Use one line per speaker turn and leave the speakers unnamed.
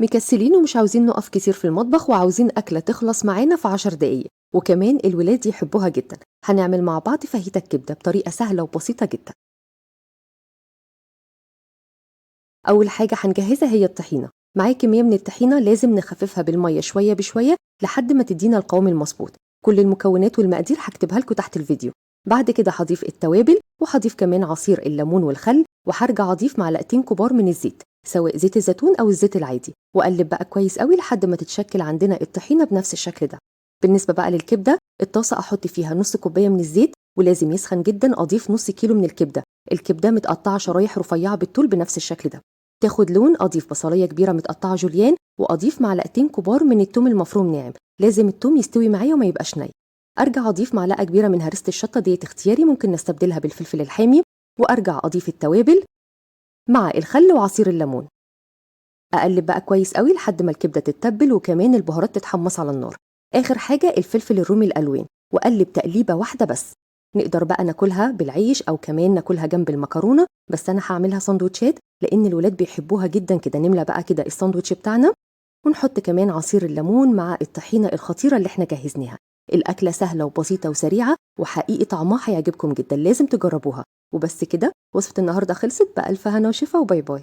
مكسلين ومش عاوزين نقف كتير في المطبخ وعاوزين أكلة تخلص معانا في 10 دقايق وكمان الولاد يحبوها جدا. هنعمل مع بعض فاهيتا الكبدة بطريقة سهلة وبسيطة جدا. أول حاجة هنجهزها هي الطحينة. معايا كمية من الطحينة لازم نخففها بالمية شوية بشوية لحد ما تدينا القوام المظبوط. كل المكونات والمقادير هكتبها لكم تحت الفيديو. بعد كده هضيف التوابل وهضيف كمان عصير الليمون والخل، وهرجع اضيف معلقتين كبار من الزيت سواء زيت الزيتون او الزيت العادي، واقلب بقى كويس قوي لحد ما تتشكل عندنا الطحينه بنفس الشكل ده. بالنسبة بقى للكبده، الطاسه احط فيها نص كوباية من الزيت ولازم يسخن جدا. اضيف نص كيلو من الكبده، الكبده متقطعه شرايح رفيعة بالطول بنفس الشكل ده. تاخد لون، اضيف بصليه كبيرة متقطعه جوليان، واضيف معلقتين كبار من التوم المفروم ناعم، لازم التوم يستوي معايا وما يبقاش ني. ارجع اضيف معلقه كبيرة من هرسه الشطه، ديت اختياري ممكن نستبدلها بالفلفل الحامي، وارجع اضيف التوابل مع الخل وعصير الليمون. اقلب بقى كويس قوي لحد ما الكبده تتبل وكمان البهارات تتحمص على النار. اخر حاجة الفلفل الرومي الالوان، واقلب تقليبه واحدة بس. نقدر بقى ناكلها بالعيش او كمان ناكلها جنب المكرونه، بس انا هعملها سندوتشات لان الولاد بيحبوها جدا كده. نملى بقى كده الساندوتش بتاعنا ونحط كمان عصير الليمون مع الطحينه الخطيرة اللي احنا جهزناها. الاكلة سهلة وبسيطة وسريعة وحقيقي طعمها هيعجبكم جدا، لازم تجربوها. وبس كده وصفه النهارده خلصت، بألف هنا وشفا، وباي باي.